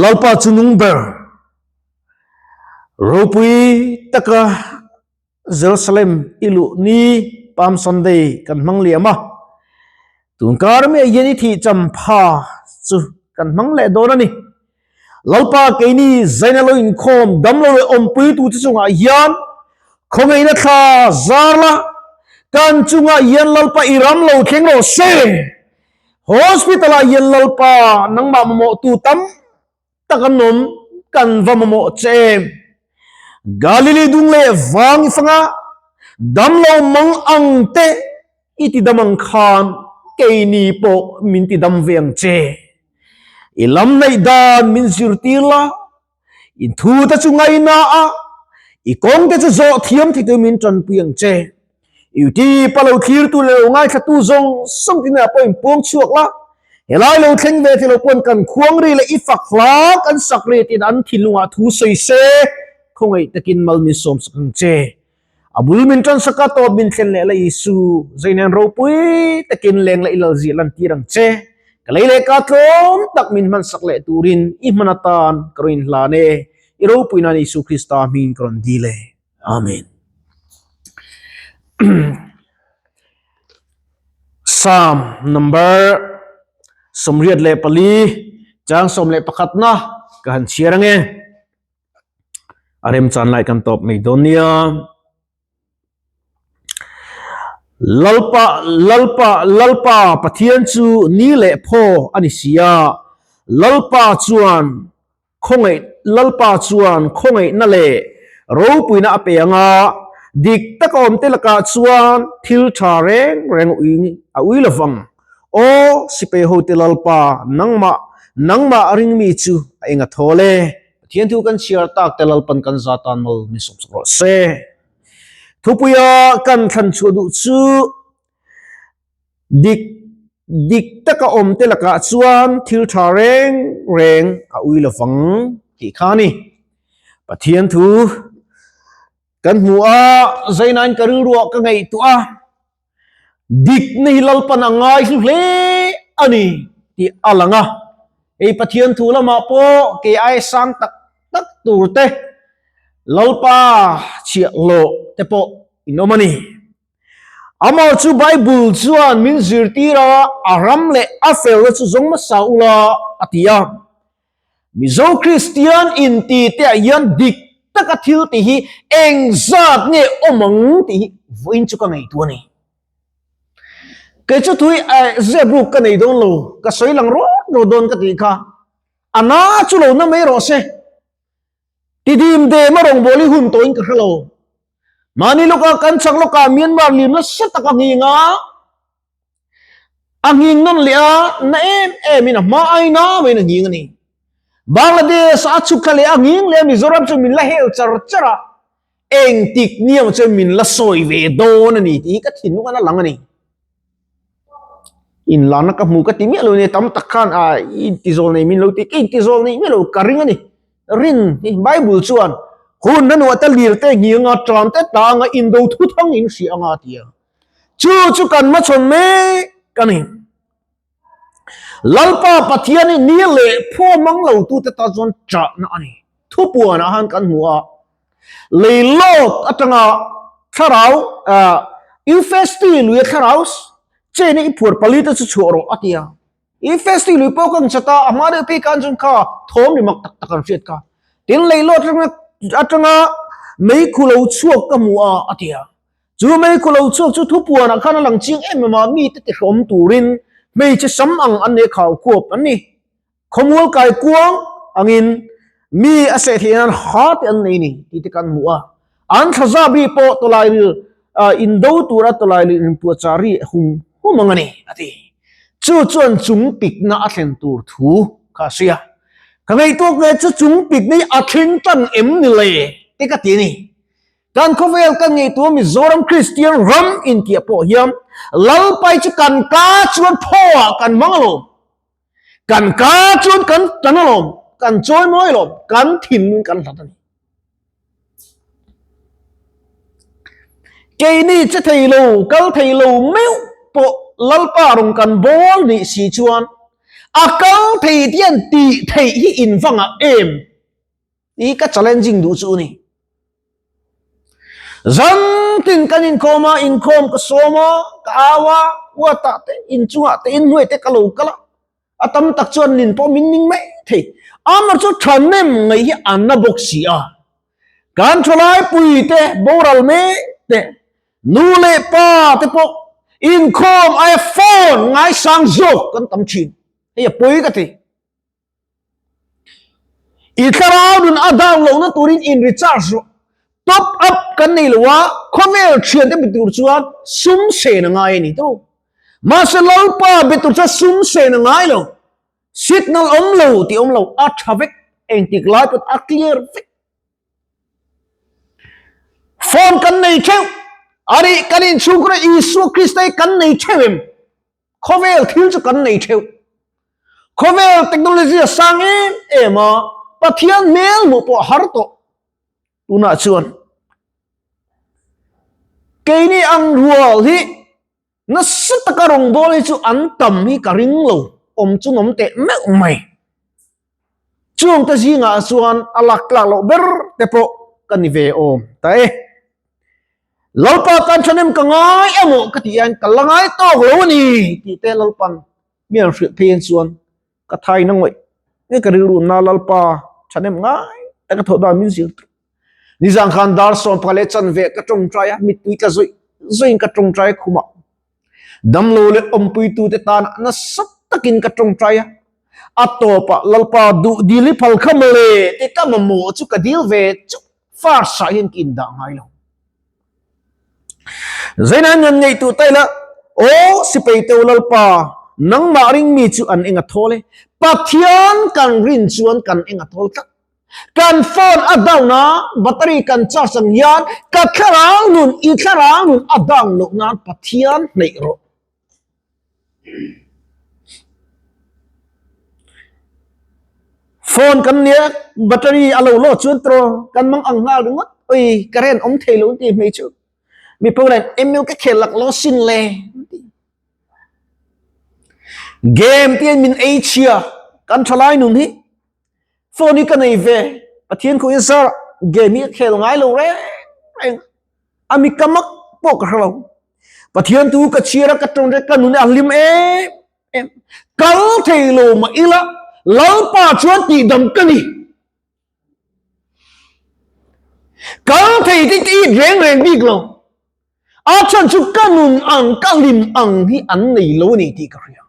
Lalpa chu nung ber ropui taka Jerusalem i luh ni Palm Sunday kan hmang liam a, tunkar mi ah hian i thih champha chu kan hmang leh dawn a ni. Lalpa keini zaina lo inkhawm damlo leh awmpui tute chungah hian khawngaihna thla zar la, kan chungah hian Lalpa i ram lo thleng rawh se. Hospital ah hian Lalpa nangmah mamawhtu tam tak an awm, kan va mamawh che em? Galili dung leh vang i fanga damlo mang ang te i ti dam ang khan keini pawh min ti dam ve ang che. I lam neih dan min zirtir la, i thu te chu ngaina a, i kawng te chu zawh thiam thei tur min tanpui ang che. Youtube a lo thlirtu leh lo ngaithlatu zawng zawng te hnenah pawh inpuang chhuak la, helai lo thleng ve thei lo pawn kan khuang ri leh i fak hla kan sak ri tiin an thinlungah thu sawi se, khawngaih takin mal min sawm sak ang che. A bul min tan sak a, tawp min thlen leh la Isu, Zainen ropui takin leng la i lal zia lantir ang che. Ka lei leh ka tlawm tak min hman sak leh turin i hman atan ka rawn inhlan e, i ropui nan Isu Krista hmingin ka rawn dil e. Amen. Psalm number 84 chang 11 na ka han chhiar ange. A rem chan lai kan tawp mai dawn nia. Lalpa Lalpa Lalpa Pathian chu ni leh phaw a ni si a, Lalpa chuan Khawngaih Lalpa chuan khawngaihna leh ropuina a pe ang a, dik taka awmte lakah chuan thil tha reng reng a ui lo vang. Aw, sipai hote Lalpa, nangmah, nangmah ringmi chu a eng a thawl e. Pathian thu kan chhiar tak te Lalpan kan za tan mal min sawmsak rawh se. Thupuia kan thlan chhuah duh chu Dik, dik taka awm te lakah chuan thil tha reng reng a ui lo vang tih kha a ni. Pathian thu kan hmu a, Zainain ka rilruah ka ngaihtuah a, dikna hi Lalpan a ngai hlu hle a ni tih a lang a. Hei Pathian thu lamah pawh kei ai sang tak tak tur te, Lalpa chhiahhlawh te pawh in awm a ni. Amah chu Bible chuan min zirtir a, a ram leh a felna chu zawng hmasa ula a ti a. Mizo Kristian inti te ah hian dik taka thil tih hi engzat nge awm ang tih hi vawiin chu ka ngaihtuah a ni. Kei chu tui zep ruk ka nei dawn lo, ka sawi lang rawt rawt dawn ka tih kha. A na chu lo na mai rawh se. Tidim dem a rawngbâwl hi hun tawhin ka hre lo. Mahni lawkah kan chak lawkah Myanmar lim nasa tak a nghing a, a nghing nawn leh a, na em emin a hma ai na maiin a nghing a ni. Bangladesh a chhuk thla leh a nghing leh a, Mizoram chu min la hel char char a, engtik niang chuan min la sawi ve dawn a ni tih hi ka thinlung a la lang a ni. Inlarna ka hmu ka ti miah lo nia tam tak khan ah i intizawl nei min lo ti ka intizawl nei miah lo ka ring a ni rin hi Bible chuan hun a nuah te lir te nghing anga tram te tla anga indo thu thang in hria anga a ti a chu chu kan hmachhawn mek a ni Lalpa Pathian hi ni leh phaw mang lo tu te ta chuan chahna a ni thupuanah khan kan hmu a Leilawt atanga thlarau Eufesti luia thlarau chena i phuar pali te chu chhuah rawh a ti a. Eufesti lui pawh kan chat a, a hma deuh phei khan chuan kha thawm ri mak tak tak an hriat kha. Tin leilawt atanga meikhu lo chhuak ka hmu a a ti a. Chu meikhu lo chhuak chu thupuanah khan a lang chiang em em a, mite tihlawm turin hmeichhe sam ang an nei khau khuap an ni. Khawmual kai kuang angin mi a seh theih nan ha te an nei ni tih te kan hmu a. An thlaza bi pawh tawlairil indo tura tawlairil inpuahchah ri hum hum ang a ni a ti. Chu chuan chung pikna a thlen tur thu kha a sawi a. Ka ngaihtuah nge chu chung pikna hi a thleng tan em ni le te ka ti a ni. Kan khawvel kan ngaihtuah Mizoram Kristian ram intiah pawh hian Lalpai chu kan ka chuan phawah kan hmang alawm. Kan ka chuan kan tan alawm, kan chawi mawi alawm, kan thinlung kan hlat a ni. Keini che thei lo, kal thei lo meuh pawh Lalpa rawn kan bawl nih si chuan. A kal thei tian tih theih hi in va ngah em? Tih ka challenging duh chu ni. Zan tin kan inkhawm a, inkhawm ka sawm a, ka au a, uatah te, inchungah te, inhnuai te ka lo kal a. A tam tak chuan nin pawh min ning mai thei. Amah chu thahnem ngaih hi a na bawk si a. Kan thalai pui te, boral mek te, nu leh pa te pawh inkhawm aia phone ngaisang zawk kan tam thin. Hei a pawi ka ti. I thlarau nun a down lohna turin in recharge rawh. Top up kan nei lo a, khawvel thian te be tur chuan sum sen a ngai a ni tawh. Mahse Lalpa be tur chuan sum sen a ngai lo. Signal awm lo tih awm lo, a tha vek, engtik lai pawh a clear vek. Phone kan nei theuh, a nih kan inchhungkhur a Isua Krista hi kan nei theuh em? Khawvel thil chu kan nei theuh. Khawvel technology a sang em em a, Pathian hmel hmuh pawh a har tawh. Tunah chuan keini ang rual hi nasa taka rawngbâwl hi chu an tam hi ka ring lo, awm chu nawm teh meuh mai. Chungte zingah chuan a lak tlak loh ber te pawh ka ni ve awm ta e. Lalpa tan thahnem ka ngai emaw ka tih hian ka la ngai tawk lo a ni tih te Lalpan mi an hrilh phei chuan ka thain a ngawih nge ka rilru na Lalpa thahnem ngai tak a thawh dan min zir tur. Nizan khan dar sawmpha leh chanve ka tawngtai a, mittui tla zawih zawihin ka tawngtai a khumah. Damlo leh awmpuitute tan nasa takin ka tawngtai a, a tawpah Lalpa duh dil i phal kha mawle tih ka mamawh chu ka dil ve chu first ah hian ka indah ngai lo. Zaina ngan ngaihtuh ta ila, Aw sipai teu Lalpa, nangmah ringmi chu an eng a thawl e. Pathian kan rin chuan kan eng a thawl tlat. Kan phone a down a, battery kan charge ang hian ka thlarau nun, i thlarau nun a down loh nan Pathian hnaih rawh. Phone kan nia battery a lo lawt chuan tawh kan mang ang nghal ringawt oi current awm thei lo ti hmei chu mi pawh email ka khel lak lo sin le game te min ei chhia kan thalai nun hi phone hi ka nei ve Pathian khaw in zar game hi ka khel ngai lo reng reng a mi ka mak pawh ka hre lo Pathian tu ka chhiar a ka tawng reng ka nun a hlim em em kal thei lo mah ila Lalpa chuan tihdam ka ni kal thei te ti reng reng bik lo a chhan chu ka nun ang ka hlim ang hi an nei lo a ni tih ka hria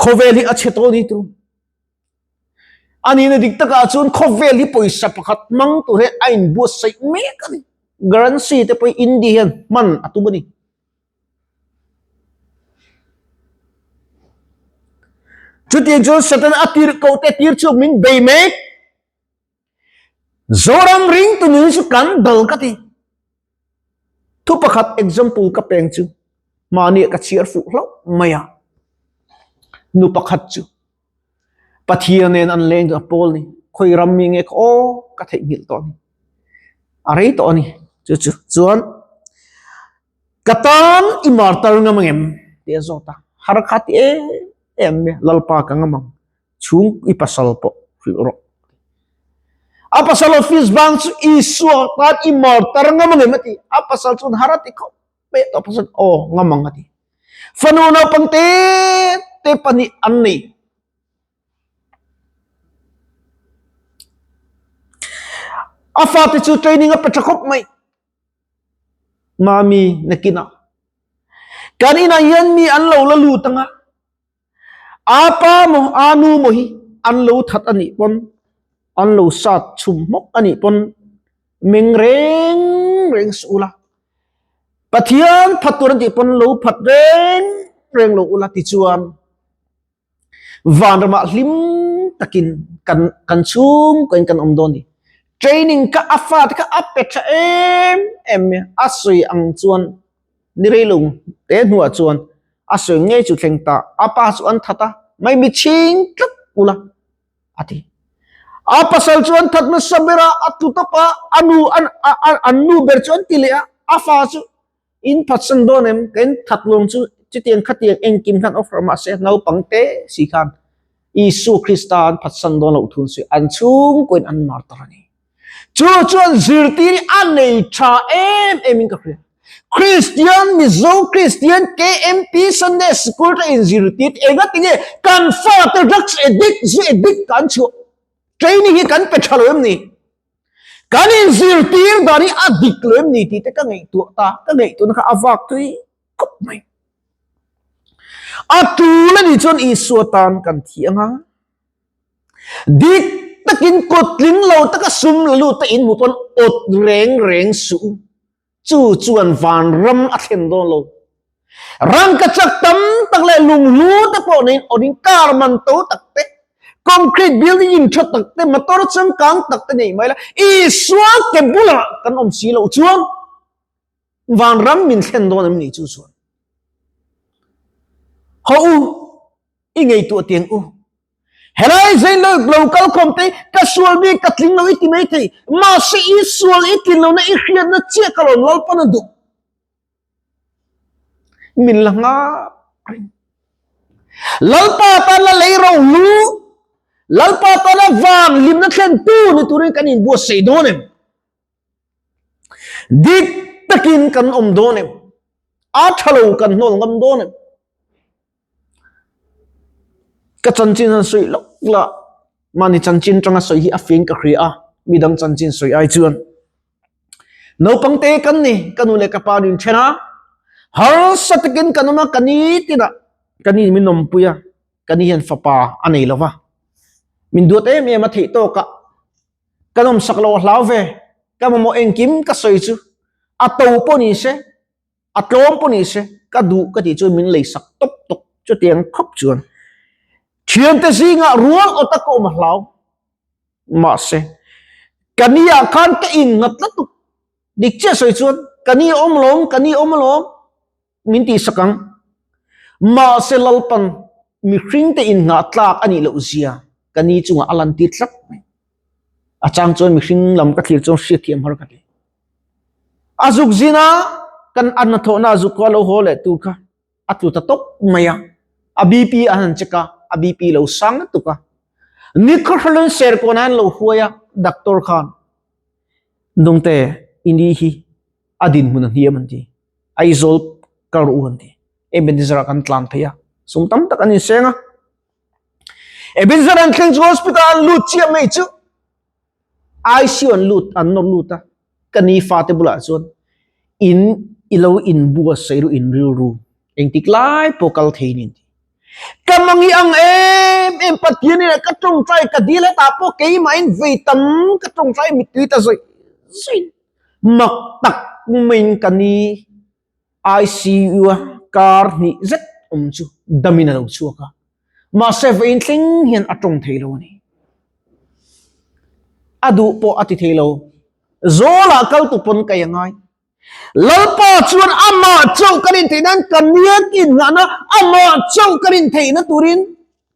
khawvel hi a chhe tawh a ni tur A nihna dik takah chuan khawvel hi pawisa pakhat hmang tur hi a inbuatsaih mek a ni. Currency te pawh India hian hman a tum a ni. Chutiang chuan Satan a tirh koh te tir chhuak min bei mek. Zoram ringtu nun chu kan dal ka ti. Thu pakhat example ka peng chu mahni ka chhiar fuh hlauh mai a. Nu pakhat chu Pathian nen an leng a pawl ni. Khawi ram mi nge ka aw ka theihnghilh tawh a ni. A rei tawh a ni. Chu chu chuan ka tan i martar ngam angem tih a zawt a. Har kha ti em em mai a, Lalpa ka ngam ang. Chhung i pasal pawh hrilh rawh. A pasal office bang chu Isua tan i martar ngam angem a ti. A pasal chuan har a ti khawp mai a pasal aw ngam ang a ti. Fanu naupang te te pahnih an nei. A fate chu training a pe tha khawp mai. Mami nakinah kan inah hian mi an lo la lut anga. A pa maw a nu maw hi an lo that a nih pawn an lo sat chhum hmawk a nih pawn meng reng reng suh ula Pathian phat tur an tih pawn lo phat reng reng lo ula tichuan vanramah hlim takin kan kan chhungkaw in kan awm dawn a ni. Training kha a fate kha a pe tha em em mai a, a sawi ang chuan Ni rei lo te hnuah chuan a sawi ngei chu thleng ta, a pa chu an that a, mai mi chhing tlat ula a ti. A pasal chu an that nasa ber a, a tlu tawp a, a nu an an nu ber chu an ti leh a, a fa chu. In phatsan dawn em? Ka in that luang chu chutiang khatiang engkim khan offer mahse naupang te si khan Isua Krista an phatsan dawn loh thun sawi an chhungkaw in an martar a ni. Chu chuan zirtir hi a nei tha em em in ka hria. Kristian Mizo Kristian KMP Sunday School te in zirtir engatinge kan fate drugs addict zu addict kan chhuah training hi kan pe tha lo em ni? Kan inzirtir dan hi a dik lo em ni tih te ka ngaihtuah ta, ka ngaihtuahna kha a vak tui khawp mai. A tul a nih chuan Isua tan kan thi ang a, dik takin kut tling lo taka sum la lut te inhmu pawn awt reng reng suh u. Chu chuan vanram a thlen dawn lo. Rangka chak tam tak leh lunghlu te pawh neiin awrin car man to tak te, concrete building in tha tak te, motor changkang tak te nei mai la, Isua ke bulah kan awm si loh chuan vanram min thlen dawn em ni chu chuan. Haw u, i ngaihtuah tiang u. Helai zain lo lo kal khawm te ka sual bik ka tling lo i ti mai thei mahse i sual i tlin lohna i hriatna chiah ka rawn lalpan a duh min la nghak reng Lalpa tan la lei ro lu Lalpa tan a van hlimna thlen tu ni turin kan inbuatsaih dawn em dik takin kan awm dawn em a tha lo kan hnawl ngam dawn em Ka chanchin han sawi lawk la, mahni chanchin tanga sawi hi a fing ka hria a, midang chanchin sawi ai chuan. Naupang te kan ni, ka nu leh ka pa nin then a, harsa takin kan awm a, ka ni tinah ka ni min awmpui a, ka ni hian fapa a nei lo va, min duat em em a theih tawk a, ka nawmsak loh a hlau ve, ka mamawh engkim ka sawi chu a to pawh ni se, A tlawm pawh ni se, ka duh ka tih chuan min lei sak tawp tawp chutiang khawp chuan thiante zingah rual awt a ka awm a hlau. Mahse, ka ni ah khan ka innghat tlat tuk. Dik chiah sawi chuan ka ni a awm alawm, ka ni a awm alawm min tih sak ang. Mahse, Lalpan mihringte inngah tlak a nih loh zia ka ni chungah a lantir tlat mai. A chang chuan mihring lam ka thlir chuan hriatthiam har ka ti. A zuk zin a, kan a hnathawhna a zuk kha a lo haw leh tur kha a tlu ta tawp mai a. A BP a han check a, a BP lo sang lutuk a. Nikhaw hralin serkawn ah an lo huai a, doctor khan Dawngte i ni hi a dinhmun a hniam an ti, Aizawl kal rawh u an ti. Ebenezer ah kan tlan phei a, sum tam tak an inseng a. Ebenezer an thleng chu hospital an lut chiah mai chu ICU an lut an nawr lut a, ka ni fate bulah chuan in i lo inbuatsaih ru in rilru engtik lai pawh kal thei ni an ti. Ka mangi ang em em Pathian in ka tawngtai ka dil hetah pawh keimahin vei tam ka tawngtai mittui ta zawih zawih mak tak maiin ka ni ICU a kar hnih zet awm chu damin a lo chhuak a, mahse vawiin thleng hian a tawng thei lo a ni. A duh pawh a ti thei lo, Zawlah kal tu pawn kai a ngai. Lalpa chuan amah chauh kan intheih nan ka niat inngahna amah chauh kan intheihna turin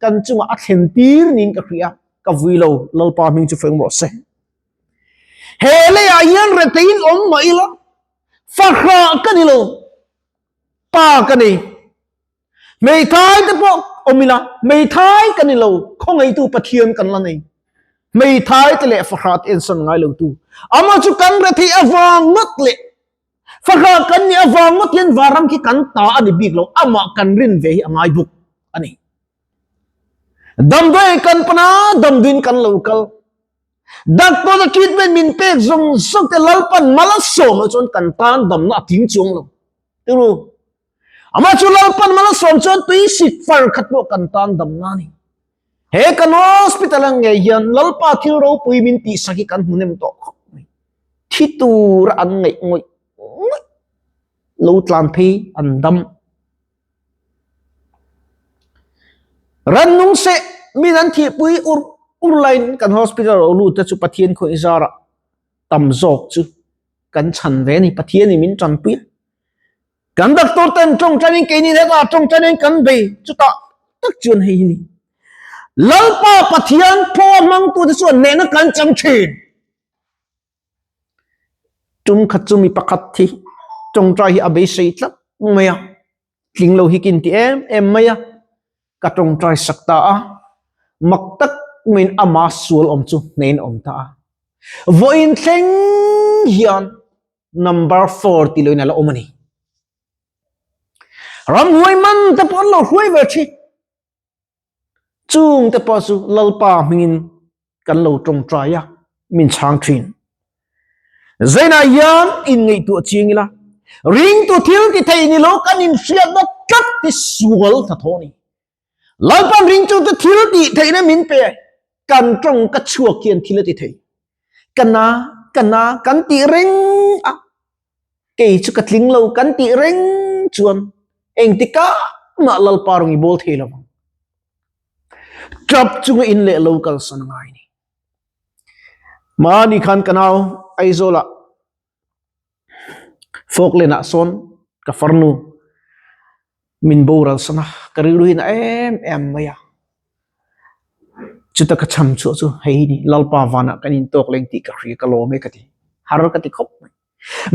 kan chungah a thlen tir niin ka hria, ka vui lo, Lalpa hming chu feng rawh se. He leiah hian retheiin awm mah ila, Fahrah ka ni lo, pa ka nei. Hmeithai te pawh awm ila, hmeithai ka ni lo, khawngaitu Pathian kan la nei. Hmeithai te leh fahrah te ensan ngai lo tu. Amah chu kan retheih avang ngawt leh fahrah kan nih avang ngawt hian vanram khi kan ta a ni bik lo, amah kan rin ve hi a ngai bawk a ni. Damdawi kan pan a, damdawiin kan lo kal. Doctor a treatment min pek zawng zawng te Lalpan mal a sawm loh chuan kan tan damna a tling chuang lo. Tiru. Amah chu Lalpan mal a sawm chuan tui sik far khat pawh kan tan damna a ni. He kan hospital ang ngei hian Lalpa thil ropui min tihsak hi kan hmu nem tawh khawp mai. Thi tura an ngaih ngawih ngawih lo tlan phei an dam. Rannung seh min an thihpui ur ur laiin kan hospital lo lut te chu Pathian khaw i zarah tam zawk chu kan chhan ve a ni. Pathianin min tanpui a. Kan doctor ten tawngtainin keini hetah tawngtainin kan bei chutah tak chuan hei hi ni. Lalpa Pathian phaw hmangtute chuan hnehna kan chang thin. Tum khat chu mi pakhat thi. Tawngtai hi a beisei tlat mai a, tling lo hi kin ti em em mai a, ka tawngtai sak ta a, mak tak maiin ama sual awm chu hnein a awm ta a. Vawiin thleng hian number 4 tih loin a la awm a ni. Ramhuai man te pawh an lo hruai ve thin. Chung te pawh chu Lalpa hmingin kan lo tawngtai a, min chhang thin. Zainah hian inngaihtuah chiang ila, ringtu thil ti thei ni lo kan inhriatna tlat hi sual hnathawh a ni. Lalpan ringtute thil tih theihna min pe, kan tawng ka chhuak hian thil a ti thei. Ka na, ka na kan tih reng a, kei chu ka tling lo kan tih reng chuan engtikah mah Lalpa rawng i bawl thei lo vang. Tap chunga in leh lo kalsan a ngai ni. Mahni khan ka nau Aizawlah Falkland ah sawn ka farnu min boral san a, ka rilru hi na em em mai a. Chuta ka cham chhuah chu hei hi ni Lalpa vanah kan intawk leng tih ka hria ka lawm e ka ti. Har ka ti khawp mai.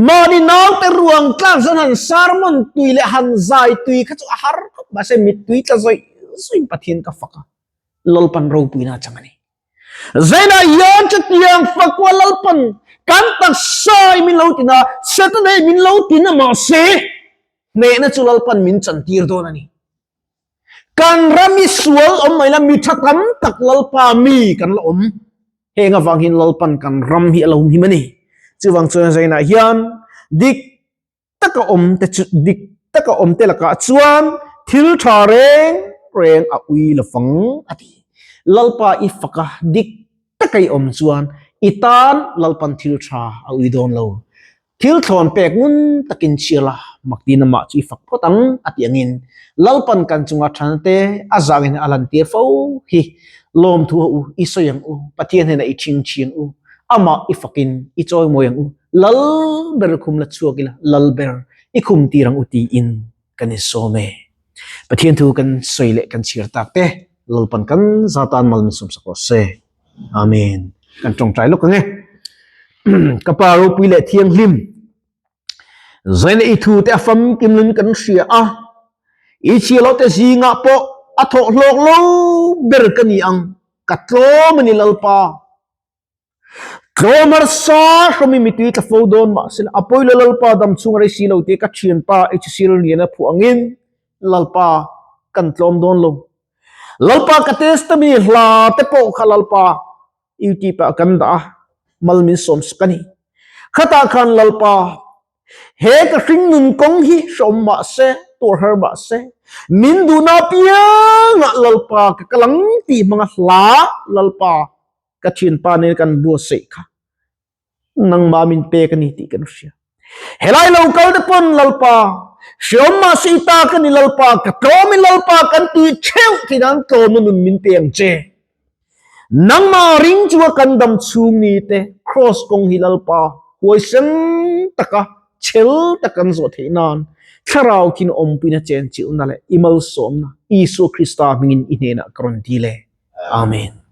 Mahni naute ruang tlak chuan han sermon tui leh han zai tui kha chu a har khawp mahse mittui tla zawih zawih Pathian ka fak a, Lalpan ropuina a chang a ni. Zainah hian chutiang fakua Lalpan kan taksa i min lo tin a, Satan hei min lo tin a mahse hnehna chu Lalpan min chantir dawn a ni. Kan ram i sual awm mai la mi tha tam tak Lalpa mi kan la awm. Heng avang hian Lalpan kan ram hi a lo him a ni. Chuvang chuan Zainah hian dik taka awm te chu dik taka awm te lakah chuan thil tha reng reng a ui lovang a ti. Lalpa i faka dik taka i awm chuan i tan Lalpan thil tha a ui dawn lo. Thil thlawn pek ngun takin chhiar la, maktin amah chu i fak phawt ang a tih angin Lalpan kan chunga thana te a zangin a lantir fo hi. Lawmthu ho u, i sawi ang u, Pathian hnenah i thingthi ang u, amah i fakin i chawimawi ang u. Lal ber khum la chhuak ila, lal ber i khum tir ang u tiin kan insawm e. Pathian thu kan sawi leh kan chhiar tak te, Lalpan kan za tan mal min sawmsak rawh se. Amen. Kan tawngtai lawk ang e. Ka pa ropui leh thianghlim, zaina i thu te a famkim lun kan hria a, i chhia loh te zingah pawh a thawh hlawk lo ber ka ni ang, ka tlawm a ni Lalpa. Tlawm harsa hrawmi mitui tla fo dawn mahse a pawilo Lalpa dam chhung a rei si lo tih ka thianpa HC Lalliana phuah angin Lalpa kan tlawm dawn lo. Lalpa ka testimony hla te pawh kha Lalpa YouTube ah kan dah a, mal min sawm sak a ni. Khatah khan Lalpa He ka hringnun kawng hi hrawm mah se, tuar har mah se, min duhna apiangah Lalpa ka kal ang tih hmanga hla Lalpa ka thianpa nen kan buatsaih kha nangmah min pek a ni tih kan hria. Helai lo kal te pawn Lalpa hreawm mah se i ta ka ni Lalpa, ka tlawm i Lalpa kan tih theuh theih nan tlawmna nun min pe ang che. Nangmah ring chunga kan dam chhung ni te Kraws kawng hi Lalpa huaisen taka chhel tak kan zawh theih nan Thlarau thin awmpuina chenchilhna leh i malsawmna Isua Krista hmingin i hnenah ka rawn dil e. Amen.